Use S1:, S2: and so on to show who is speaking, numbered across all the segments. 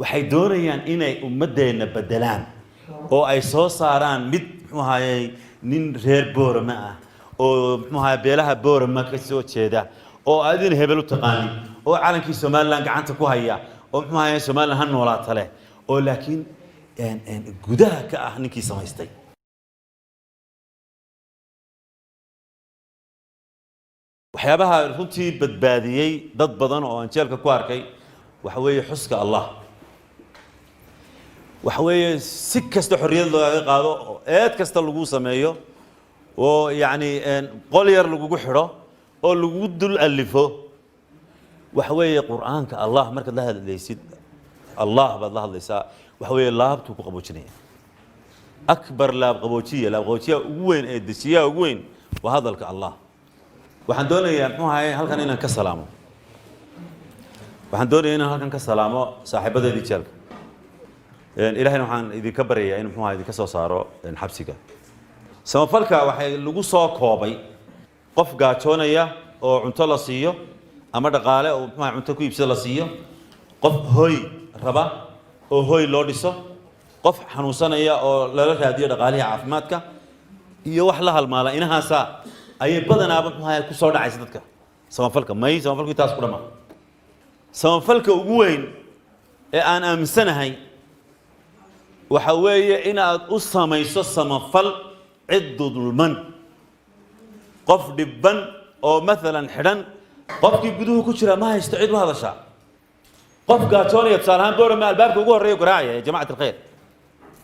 S1: Waxay doonayaan inay ummadeenna bedelaan oo ay soo saaraan mid, muxuu ahayey, nin reer Boorama ah oo, muxuu ahaye, beelaha Boorama ka soo jeeda oo adina hebel u taqaanin oo calankii Somaliland gacanta ku haya oo, muxuu ahaye, Somaliland ha noolaata leh, oo laakiin gudaha ka ah ninkii samaystay. Waxyaabaha runtii badbaadiyey dad badan oo aan jeelka ku arkay waxa weeye xuska Allah. Waxa weeye si kasta xorriyad loogaga qaado oo eed kasta lagu sameeyo oo yacni qol yar lagugu xidho oo lagu dul alifo, waxa weeye Qur'aanka Allah markaad la hadlaysid, Allah baad la hadlaysaa. Waxa weeye laabtuu ku qaboojinaya. Akbar laab qaboojiya, laab qaboojiyaha ugu weyn ee dejiyaha ugu weyn waa hadalka Allah. Waxaan doonayaa, muxuu ahaye, halkan inaan ka salaamo. Waxaan doonayaa inaan halkan ka salaamo saaxiibadeedii jeelka. Ilahayna waxaan idinka baryayaa in, muxuu ahay, idinka soo saaro xabsiga. Samafalka waxay lagu soo koobay qof gaajoonaya oo cunto la siiyo ama dhaqaale oo, muxuu ahay, cunto ku iibsada la siiyo, qof hoy raba oo hoy loo dhiso, qof xanuunsanaya oo lala raadiyo dhaqaalihii caafimaadka iyo wax la halmaala. Inahaasa ayay badanaaba, muxuu ahay, ku soo dhacaysa dadka samafalka. May, samafalku intaas ku dhama. Samafalka ugu weyn ee aan aaminsanahay waxa weeye inaad u samayso samafal cid dulman, qof dhibban oo maalan xidhan. Qofkii guduhu ku jira ma haysto cid u hadashaa. Qof gaajoonaya, tusaale ahaan Boorama, albaabka ugu horreeya garaacaya, ya jamacat alkhayr,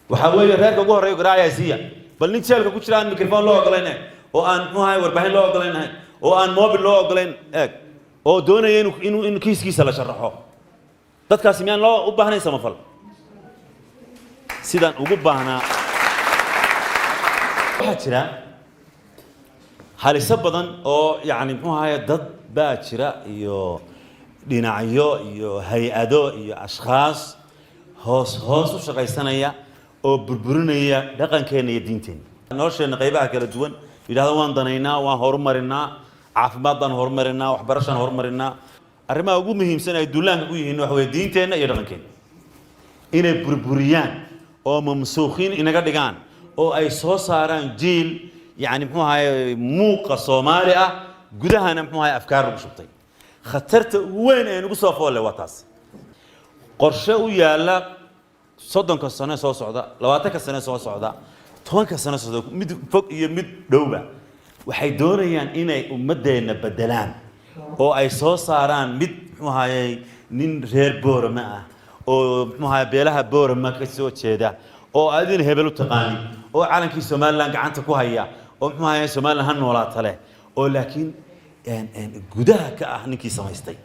S1: waxaa weeye reerka ugu horreeya garaacaya, siiya. Bal nin jeelka ku jira aan microphone loo ogolayn, oo aan, muxuu ahay, warbaahin loo ogolaynahay, oo aan mobil loo ogolayn, eeg, oo doonaya inuu in kiiskiisa la sharaxo. Dadkaasi miyaan loo u baahnayn samafal sidaan ugu baahnaa? Waxaa jira haliso badan oo yacni, muxuu ahaye, dad baa jira iyo dhinacyo iyo hay-ado iyo ashkhaas hoos hoos u shaqaysanaya oo burburinaya dhaqankeenna iyo diinteenna, nolosheenna qaybaha kala duwan. Yidhahdo waan danaynaa, waan horumarinaa, caafimaad baan horumarinaa, waxbarashaan horumarinaa. Arrimaha ugu muhiimsan ay duulaanka ku yihiin waxa weye diinteenna iyo dhaqankeenna inay burburiyaan oo mamsuukhiin inaga dhigaan oo ay soo saaraan jiil yacni, muxuu ahaye, muuqa Soomaali ah, gudahana, muxuu ahaye, afkaar lagu shubtay. Khatarta ugu weyn ee nagu soo foolle waa taas. Qorshe u yaalla 30-ka sano soo socda, 20-ka sano soo socda, 10-ka sano soo socda, mid fog iyo mid dhowba, waxay doonayaan inay ummadeenna bedelaan oo ay soo saaraan mid, muxuu ahayey, nin reer Boorama ah oo, muxuu ahaye, beelaha Boorama ka soo jeeda oo adina hebel u taqaanin oo calankii Somaliland gacanta ku haya oo, muxuu ahaye, Somaliland ha noolaata leh, oo laakiin gudaha ka ah ninkii samaystay.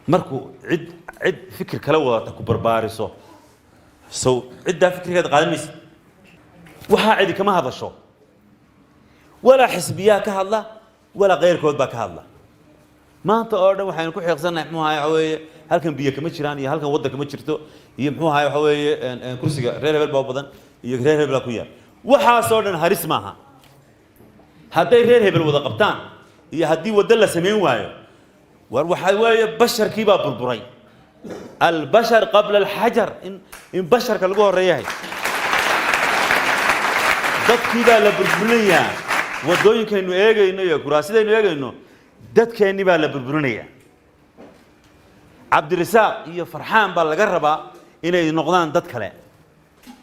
S1: Markuu cid fikir kala wadata ku barbaariso, sow ciddaa fikirkeeda qaadan maysa. Waxaa cidi kama hadasho, walaa xisbiyaa ka hadla, walaa keyrkood baa ka hadla. Maanta oo dhan waxaynu ku xiiqsannahay, muxuu ahay, waxa weeye halkan biyo kama jiraan iyo halkan waddan kama jirto iyo, muxuu ahay, waxa weeye kursiga reer hebel baa u badan iyo reer hebel baa ku yaal. Waxaasoo dhan haris maaha. Hadday reer hebel wada qabtaan iyo haddii waddo la samayn waayo, war waxaa weeye basharkii baa burburay. Albashar qabla alxajar, in basharka lagu horreeyahay. Dadkii baa la burburinayaa. Waddooyinkaynu eegayno iyo kuraasidaynu eegayno, dadkeennii baa la burburinayaa. Cabdirasaaq iyo Farxaan baa laga rabaa inay noqdaan dad kale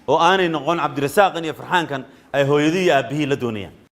S1: oo aanay noqon Cabdirasaaqan iyo Farxaankan ay hooyadii iyo aabbihii la doonayaan.